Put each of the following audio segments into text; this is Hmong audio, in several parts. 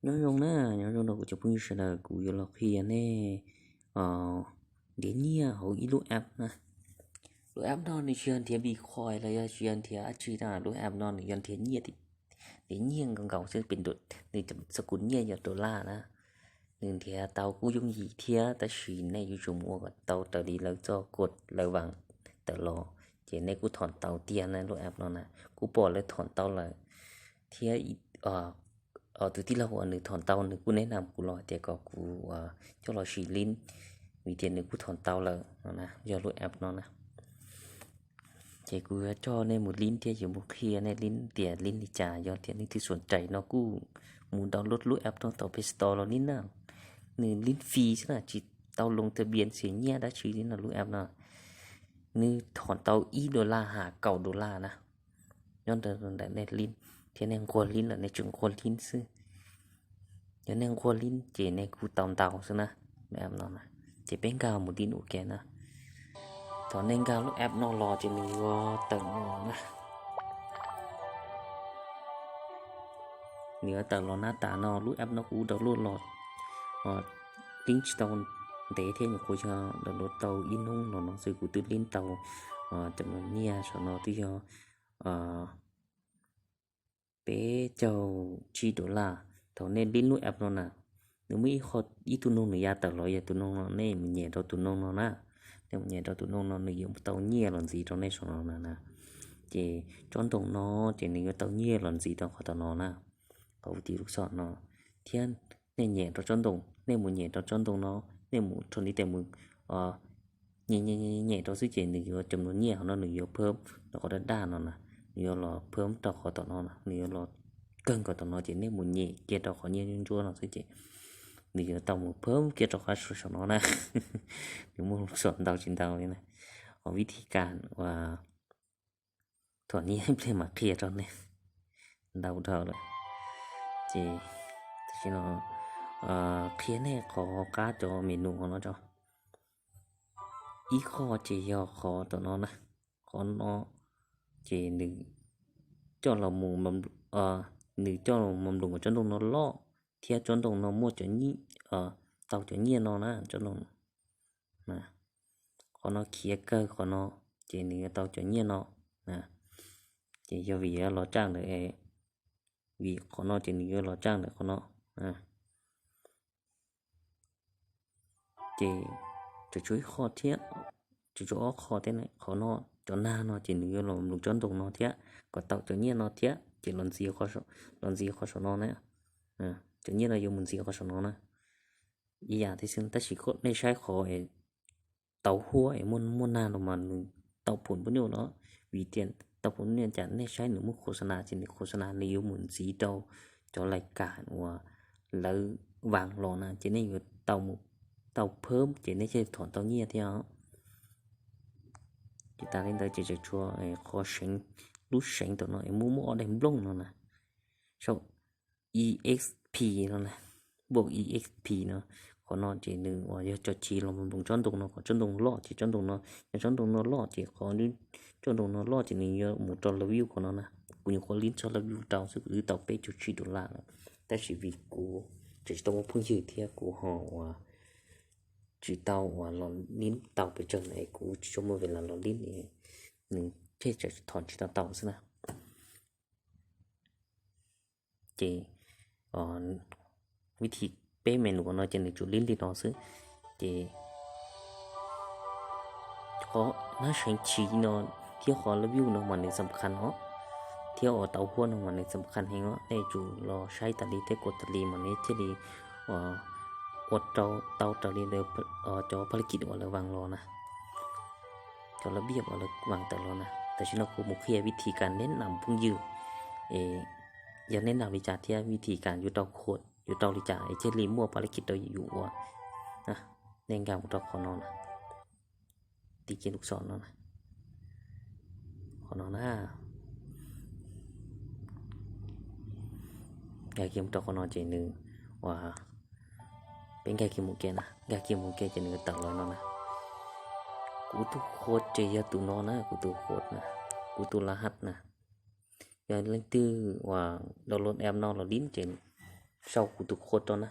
Nyob zoo na, nyob zoo rau kuv cov phooj ywg sawv daws, kuv yuav los qhia nej nrhiav nyiaj hauv ib lub app na. Lub app no nws tsis yog nrhiav Bitcoin los yog tsis yog nrhiav dab tsi na, lub app no nws yog nrhiav nyiaj, nrhiav nyiaj nkaus nkaus xwb, nws xab kum nyiaj yog dollar na. Nws nrhiav tau kuj yooj yim thiab, tab sis nej yuav tsum mus ua kom tau raws li lawv txoj kod lawv vaas tawm los, ces nej kuj thom tau tiag na. Lub app no na, kuv pom lawv thom tau lawm thiab. Tus tij laug uas nws thom tau nws kuj neb nam kuv los tias kom kuv coj los sim lib, vim tias nws kuj thom tau lawm no na, yog lub app no na. Ces kuv yuav coj nej mus lib thiab yuav mus qhia nej lib tias lib li cas. Yog tias nej twb xuam rais no kuj mus download lub app no tau Play Store los lib na. Nws lib free xwb na, tsis tau loo tha bias xim nyiaj dab tsi li no. Lub app no nws thom tau ib dollar hais kaum dollar na. Nyob ntawm nej lib thiab nej nquag lib lawm nej tseem nquag lib xwb. Yog nej nquag lib ces nej kuj tau ntau xwb na. Lub app no na, ces peb nkag mus lib ua ke na. Thaum nej nkag lub app no los ces nws yuav tawm no na. Nws yuav tawm los nab tas no. Lub app no kuv download los lib tsis tau ntev thiab, nyuam qhuav yog download tau ib hnub los no xwb, kuv twb lib tau cov nyiaj saum no twb yog peb caug tsib dollar. Thaum nej lib lub app no na, nws muaj ib qho, ib tug noog nws ya tawm los, yog tus noog no nej mus nyem rau tus noog no na. Nej mus nyem rau tus noog no nws yuav tau nyiaj los ntxiv rau nej saum no na. Ces tsob ntoo no ces nws yuav tau nyiaj los ntxiv rau qhov tom no na, qhov ub tim lub xom no. Thiab nej nyem rau tsob ntoo, nej mus nyem rau tsob ntoo no, nej mus rho li tes mus nyem nyem rau xwb ces nws yuav cov nyiaj hauv no nws yuav phab rau qhov daj daj no na, nws yuav los phab rau qhov tom no na, nws yuav los kawg nkaus tom no ces nej mus nyem kiag rau qhov nyiaj ntsuab ntsuab no xwb ces nws yuav tau mus phab kiag rau qhov saum no na. Nws muaj lub xom ntau tsis ntau li na. Qhov vib thib kas uas thom nyiaj ib pliag mam qhia rau nej, ntau dhau lawm. Ces tam sim no qhia nej qhov qab cov menu no tso. Ib qho ces yog qhov tom no na, qhov no ces nws coj los mus, nws coj los mus nploos kom tsob ntoo no loj thiab tsob ntoo no muaj, tau cov nyiaj no na, tsob ntoo. Qhov no khiav kawg qhov no ces nws yuav tau cov nyiaj no. Ces yog vim yuav los tsa ntawm, vim qhov no ces nws yuav los tsa ntawm qhov no. Ces tseem tshuav ib qho thiab, tseem tshuav ob qho thiab. Qhov no, cov nag no ces nws yuav los nploos tsob ntoo no thiab kom tau cov nyiaj no thiab ces los ntxiv, los ntxiv qhov saum no na. Cov nyiaj no yuav mus ntxiv qhov saum no na. Ib yam thiab xwb, tab sis nej saib qhov tau huab es muaj muaj nag no mas nws tau phom pub nyuj no, vim tias tau phom pub nyuj cas nej saib nws muaj khos nas ces nws khos nas nws yuav mus ntxiv rau cov lais kam uas lawv vaas los na ces nej yuav tau mus, tau phab ces nej thiaj thom tau nyiaj thiab os. Ces tas li ntawd ces tseem tshuav qhov seev, lub seev tom no es muaj muaj ob daim nplooj no na, sau exp no na, nplooj exp no. Qhov no ces nws uas yog cov chiv los nploos tsob ntoo no kom tsob ntoo loj ces tsob ntoo no, yog tsob ntoo no loj ces qhov, tsob ntoo no loj ces nws yuav mus rau level qhov no na. Kuv nyuam qhuav lib txog level rau xwb kuv twb tau peb caug tsib dollar lawm, tab sis vim kuv tseem tsis tau muaj phooj ywg thiab kuv ho uas tsis tau uas los lib tau pes tsawg es kuv tsis tshua muaj ves las los lib, nws thiaj tseem thom tsis tau tau xwb na. Ces vib thib peb menu no ces nws tsuas lib li no xwb. Ces qhov nab seev chiv no thiab qhov level no mas nws xam khas os, thiab uas tau huab no mas nws xam khas heev os. Nej tsum los saib tas li thiab kua tas li mas nej thiaj li ua rau tau raws li cov phaj laj kis uas lawv vaas los na, cov laj biaj uas lawv vaas tawm los na. Tam sim no kuv mus qhia vib thib kas neb nam phooj ywg, yog neb nam li cas thiab vib thib kas yuav rau khuam yuav rau li cas es thiaj li muaj phaj laj kis rau yus ua. Nej nkag mus rau qhov no na, tim kiag lub xom no na, qhov no na, nkag kiag mus rau qhov no ces nws ua, peb nkag kiag mus kiag na, nkag kiag mus kiag ces nws tawm los no na. Kuv tus khuam ces yog tus no na, kuv tus khuam na, kuv tus laj haj na. Yog leej twg uas download app no los lib ces sau kuv tus code rau na.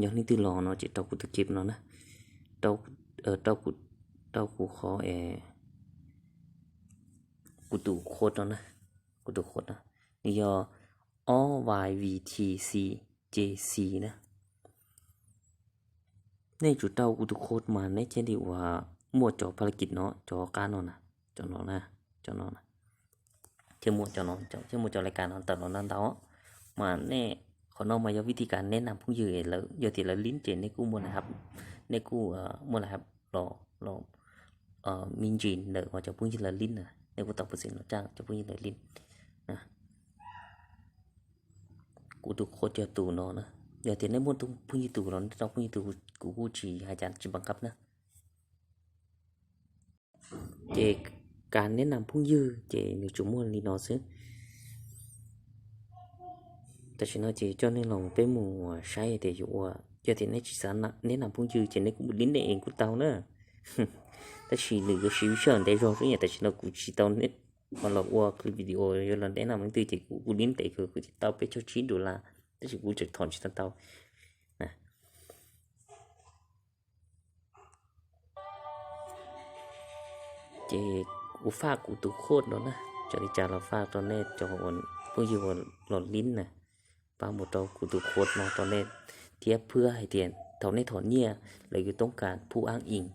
Yog leej twg los no ces rau kuv tus code no na, rau, rau kuv qhov, kuv tus code no na, kuv tus code no, nws yog ob Y V T C J C na. Nej tsum rau kuv tus code mas nej thiaj li uas muaj cov pha la kis no, cov qab no na, cov no na, cov no na, thiaj muaj cov no, thiaj muaj cov laj kas no tawm los ntau ntau. Mas nej, qhov no mas yog vij thij kas neb nam phooj ywg lawv, yog tias lawv lib ces nej kuj muaj laj hab, nej kuj muaj laj hab los, los me ntsis ntawm uas cov phooj ywg lawv lib na, nej kuj tau pov xeem los caj cov phooj ywg lawv lib. Kuv tus code yog tus no na. Yog tias nej muaj phooj ywg tus los nej rau phooj ywg tus, kuv kuj tsis hais cas, tsis npam qab na. Ces kas neb nam phooj ywg ces nws tsuas muaj li no xwb. Tam sim no ces coj nej los peb mus saib tias yuav ua, yog tias nej tsis xav neb nam phooj ywg ces nej kuj mus lib nej es kuj tau na. Tab sis nws yuav siv sij hawm ntev zog xwb, tam sim no kuv tsis tau los ua clip video yuav los neb nam leej twg ces kuv kuj lib ntev kawg, kuv tau peb caug tsib dollar, tab sis kuv tseem thom tsis tau tau. Ces kuv faj kuv tus code no na, txawm li cas los faj rau nej cov phooj ywg uas los lib na, faj mus rau kuv tus code no rau nej thiab, phwb hais tias thaum nej thom nyiaj lawv yuav toob kas phu ab ib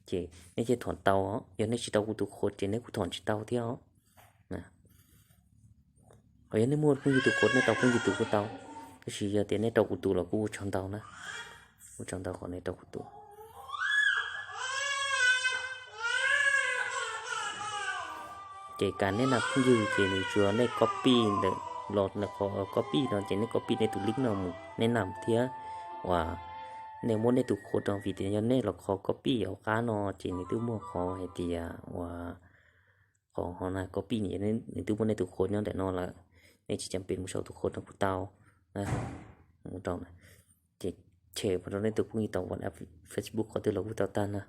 ces nej thiaj thom tau. Yog nej tsis rau kuv tus code ces nej kuj thom tsis tau thiab os. Ho yog nej muaj phooj ywg tus code nej rau phooj ywg tus kuj tau, tab sis yog tias nej rau kuv tus los kuj ua tsaug ntau na, ua tsaug ntau qhov nej rau kuv tus. Ces kas neb nam phooj ywg ces nws tsuas nej copy ntawm los qhov copy no ces nej copy nej tus link no mus neb nam thiab uas nej muab nej tus code rau, vim tias yog nej los qhov copy hauv qab no ces nws twb muaj qhov hais tias uas qhov ho na copy nws twb muaj nej tus code nyob ntawm no lawm, nej tsis cam pes mus sau tus code rau kuv tau. Mus rau na, ces share rau nej tus phooj ywg tau WhatsApp, Facebook qhov twg los kuj tau tag na.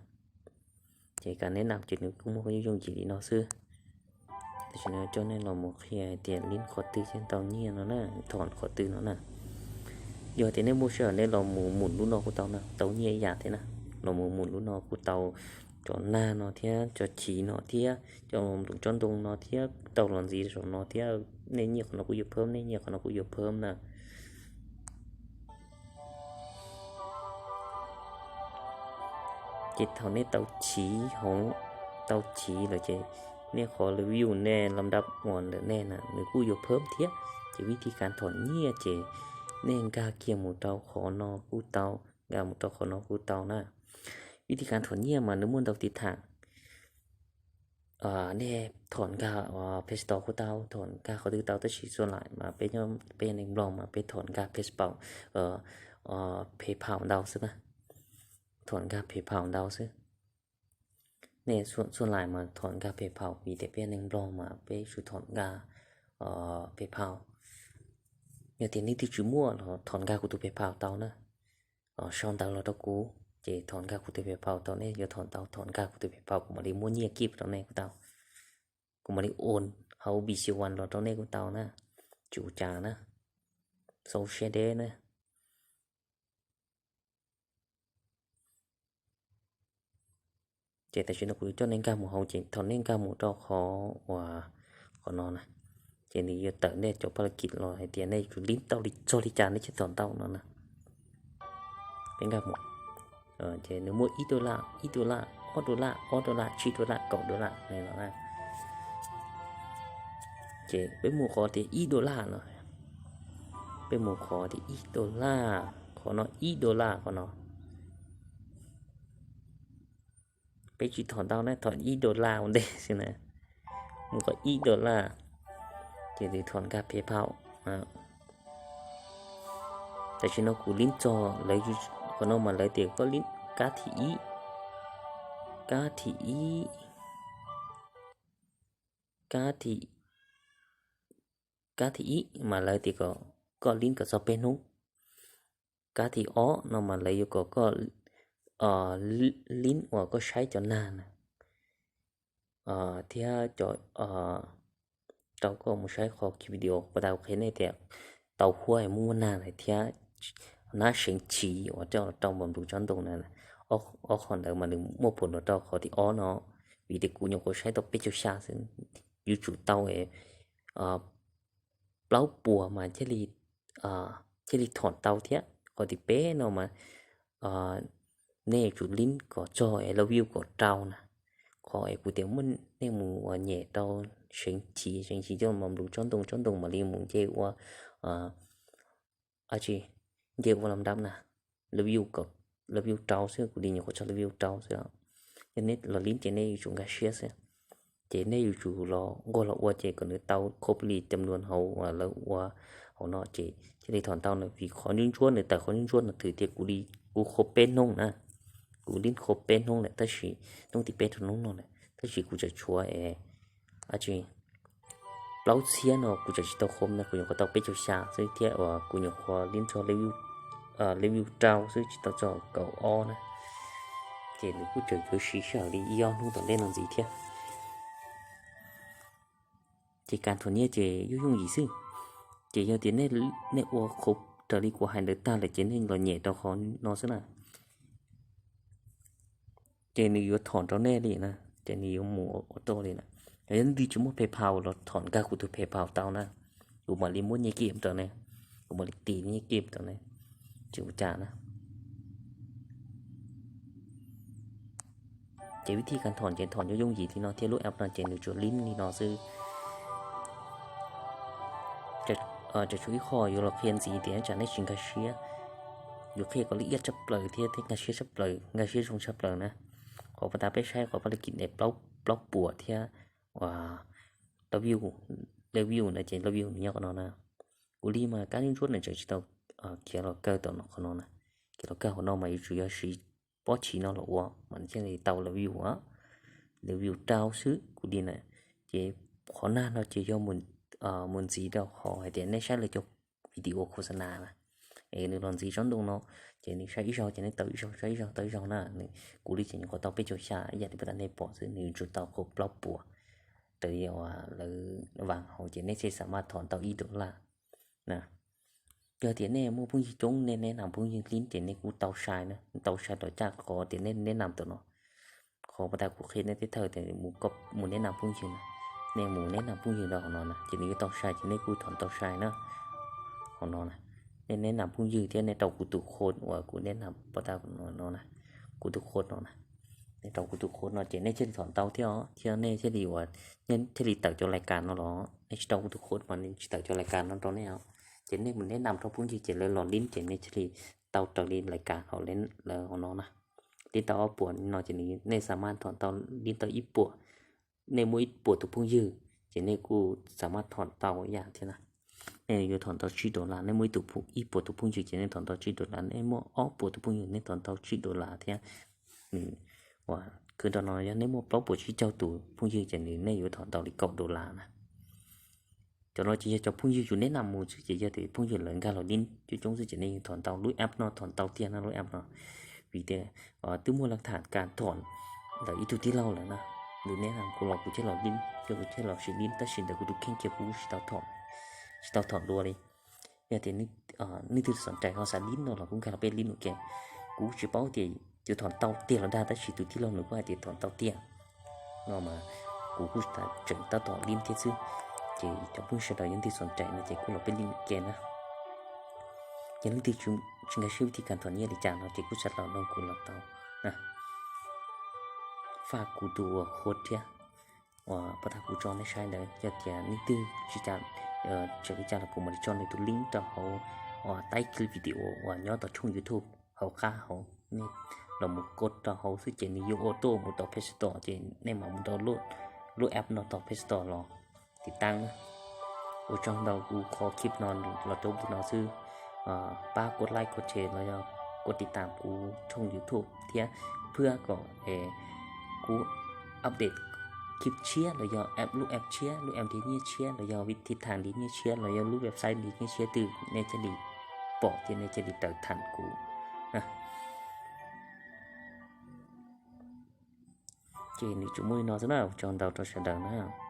Ces kas neb nam ces nws kuj muaj yooj yim li no xwb. Tam sim no coj nej los mus qhia hais tias lib qhov twg thiaj tau nyiaj no na, thom qhov twg no na. Yog tias nej muaj sij hawm nej los mus mus lub no kuj tau na, tau nyiaj ib yam thiab na. Los mus mus lub no kuj tau cov nag no thiab cov chiv no thiab cov nploos tsob ntoo no thiab, tau los ntxiv saum no thiab, nej nyiaj qhov no kuj yuav phab, nej nyiaj qhov no kuj yuav phab na. Ces thaum nej tau chiv hoov, tau chiv lawm ces nej qhov lwv view nej lom dab uas ntawm nej na nws kuj yuav phab thiab. Ces vij thij kas thom nyiaj ces nej nkag kiag mus rau qhov no kuj tau, nkag mus rau qhov no kuj tau na. Vij thij kas thom nyiaj mas nws muaj ntau tiv tham. Nej thom nkag Play Store kuj tau, thom nkag qhov twg tau, tab sis txhua laim mas peb, peb neeg Nplog mas peb thom nkag PayPal, PayPal ntau xwb na. Thom nkag PayPal ntau xwb. Nej txhua laim mas thom nkag PayPal vim tias peb neeg Nplog mas peb tsuas thom nkag PayPal. Yog tias nej twb tsis muaj los thom nkag kuv tus PayPal tau na. Sau ntawv los rau kuv ces thom nkag kuv tus PayPal tau, nej yuav thom tau thom nkag kuv tus PayPal kuv mam li muab nyiaj kij rau nej kuj tau. Kuv mam li ua hauv P C One los rau nej kuj tau na. Tsis ua cas na, xau siab deb na. Ces tam sim no kuv coj nej nkag mus hauv ces thaum nej nkag mus rau qhov uas qhov no na, ces nws yuav tawm nej cov pha la kis los hais tias nej yuav tsum lib tau li txog li cas nej thiaj thom tau no na. Peb nkag mus, ces nws muaj ib dollar, ib dollar, ob dollar, ob dollar, tsib dollar, kaum dollar no na. Ces peb mus qhov tias ib dollar no, peb mus qhov tias ib dollar, qhov no ib dollar qhov no. Peb tsis thom ntau na, thom ib dollar ua ntej xwb na. Mus qhov ib dollar, ces nws thom nkag PayPal. Tam sim no kuv lib txog lawv, qhov no mas lawv tias koj lib kab thib ib, kab thib ib, kab thib, kab thib ib mas lawv tias kom koj lib kom txog peb hnub. Kab thib ob no mas lawv yuav kom koj lib uas koj saib cov nag na. thiab cov rau koj mus saib qhov video pas tas kuv qhia nej tias tau huab es muaj muaj nag lawm thiab nab seev chiv uas coj los rau npam nplus tsob ntoo na. Ob qho ntawd mas nws muaj phom los rau qhov thib ob no, vim tias kuv nyuam qhuav saib tau peb caug xya xwb, yuav tsum tau plaub puas mas thiaj li thom tau thiab. Qhov thib peb no mas nej yuav tsum lib kom txog es love you kom rau na. Qhov es kuv tias muaj nej mus uas nyem rau seev chiv, seev chiv coj npam nplus tsob ntoo, tsob ntoo mam li mus nce ua, tsis, nce ua lab dab na, love you kom, love you rau xwb, kuv li nyuam qhuav txog love you rau xwb. Yog nej los lib ces nej yuav tsum nkag siab xwb. Ces nej yuav tsum los nquag los ua ces kom nws tau khov li cam nuas hauv uas lawv ua hauv no ces thiaj li thom tau na. Vim qhov ntsuab ntsuab nws tawm qhov ntsuab ntsuab no twb tias kuv li, kuv khov peb hnub na, kuv lib khov peb hnub lawm tab sis hnub thib peb rau hnub no lawm tab sis kuv tseem tshuav es, tsis, plaub txhiab no kuv tseem tsis tau khov na, kuv nyuam qhuav tau peb caug xya xwb thiab uas kuv nyuam qhuav lib txog love you rau xwb tsis tau txog kaum ob na. Ces nws kuj tseem yuav siv sij hawm li ib ob hnub tom ntej no ntxiv thiab. Ces kas thom nyiaj ces yooj yooj yim xwb. Ces yog tias nej ua qhov raws li kuv hais ntawd tag lawm ces nej los nyem rau qhov no xwb na. Ces nws yuav thom rau nej li na, ces nws yuav mus auto li na. Yog leej twg tsis muaj PayPal los thom nkag kuv tus PayPal tau na, kuv mam li muab nyiaj kim rau nej, kuv mam li tis nyiaj kim rau nej, tsis ua cas na. Ces vib thij kas thom ces thom yooj yooj yim li no thiab, lub app no ces nws tsuas lib li no xwb. Tseem tshuav ib qho yuav los qhia ntxiv tias tsam nej tsis nkag siab, yuav qhia kom lawv iab tshaj plaws thiab thiab nkag siab tshaj plaws, nkag siab zoo tshaj plaws na. Qhov pas tas peb saib qhov pab li kim es plaub puas thiab love you, love you na, ces love you nws nyob qhov no na. Kuv li mas kab ntsuab ntsuab na tseem tsis tau khiav los kawg tom no qhov no na. Khiav los kawg qhov no mas yuav tsum yog siv pob chiv no los ua mas thiaj li tau love you, love you rau xwb kuv li na. Ces qhov nag no ces yog mus ntxiv rau qhov hais tias nej saib lawv cov video khos nas na, es nws los ntxiv tsob ntoo no, ces nws saib ib zaug ces nej tau ib zaug, saib ib zaug tau ib zaug na. Kuv li ces nyuam qhuav tau peb caug xya ib yam li pas tas nej pom xwb, nws yuav tsum tau qhov plaub puas raws li uas lawv vas hauv ces nej thiaj xam maj thom tau ib dollar na. Yog tias nej muaj phooj ywg coob, nej neb nam phooj ywg hlib ces nej kuj tau sai na, tau sai rau caj qhov tias nej neb nam tam no. Qhov pas tas kuv qhia nej teb thawj tias mus neb nam phooj ywg na, nej mus neb nam phooj ywg rau hauv no na ces nws yuav tau sai ces nej kuj thom tau sai na. Hauv no na, nej neb nam phooj ywg thiab nej rau kuv tus khos uas kuv neb nam pas tas no na, kuv tus khos no na, nej rau kuv tus khos no ces nej thiaj li thom tau thiab os, thiab nej thiaj li uas, thiaj li tawm cov lais kas no los, nej tsis rau kuv tus khos mas nej tsis tawm cov lais kas no rau nej os. Ces nej mus neb nam rau phooj ywg ces lawv los hlib ces nej thiaj li tau raws li lais kas hauv lawv hauv no na. Hlib tau ob puas no ces nej xam maj thom tau, hlib tau ib puas, nej muaj ib puas tus phooj ywg ces nej kuj xam maj thom tau ib yam thiab na. Nej yuav thom tau tsib dollar, nej muaj ib puas tus phooj ywg ces nej thom tau tsib dollar, nej muaj ob puas tus phooj ywg nej thom tau tsib dollar thiab. Nws uas khwv rau no yog nej muaj plaub puas tsib caug tus phooj ywg ces nws nej yuav thom tau li kaum dollar na. Cov no ces yog cov phooj ywg yus neb nam mus xwb ces yog tias phooj ywg lawv nkag los hlib coob coob xwb ces nej yuav thom tau. Lub app no thom tau tiag na, lub app no. Vim tias twb muaj laj tham kas thom ntawm ib tug tij laug lawm na, nws neb nam kuv los kuv thiaj los hlib, kuv thiaj los sim hlib tab sis ntawm kuv tus kheej kiag kuv tsis tau thom, tsis tau thom dua li. Yog tias nej twg xom rais ho xav hlib no los kuj nkag los peb hlib ua ke. Kuv tsis paub tias yuav thom tau tiag los dag tab sis tus tij laug nws kuj hais tias thom tau tiag no mas kuv kuj tseem tab tom hlib thiab xwb. Ces cov phooj ywg sawv daws yog leej twg xom rais no ces kuj los peb hlib ua ke na. Yog leej twg tsis nkag siab vij thij kas thom nyiaj li cas no ces kuj sawv daws nrog kuv los tau, faj kuv tus uas khos thiab uas pas tas kuv tso nej saib ntawd. Yog tias leej twg tsis, tseem li cas los kuv mam li tso nws tus link rau hauv uas taib clip video uas nyob tom tshooj YouTube hauv qab hauv. Nej los mus kos rau hauv xwb ces nws yuav ua tuaj mus tom Play Store ces nej mam mus download lub app no tom Play Store los tiv taab na. Ua tsaug ntau, kuv qhov clip no los rau ntawm no xwb. Pab kos like kos share los yog kos tiv taam kuv tshooj YouTube thiab, phwb kom kuv update clip tshiab los yog app, lub app tshiab, lub app hlib nyiaj tshiab los yog vij thij tham hlib nyiaj tshiab los yog lub website hlib nyiaj tshiab twg nej thiaj li pom thiab nej thiaj li tau tham kuv. Ces nws tsuas muaj li no xwb na, ua tsaug ntau rau sawv daws na.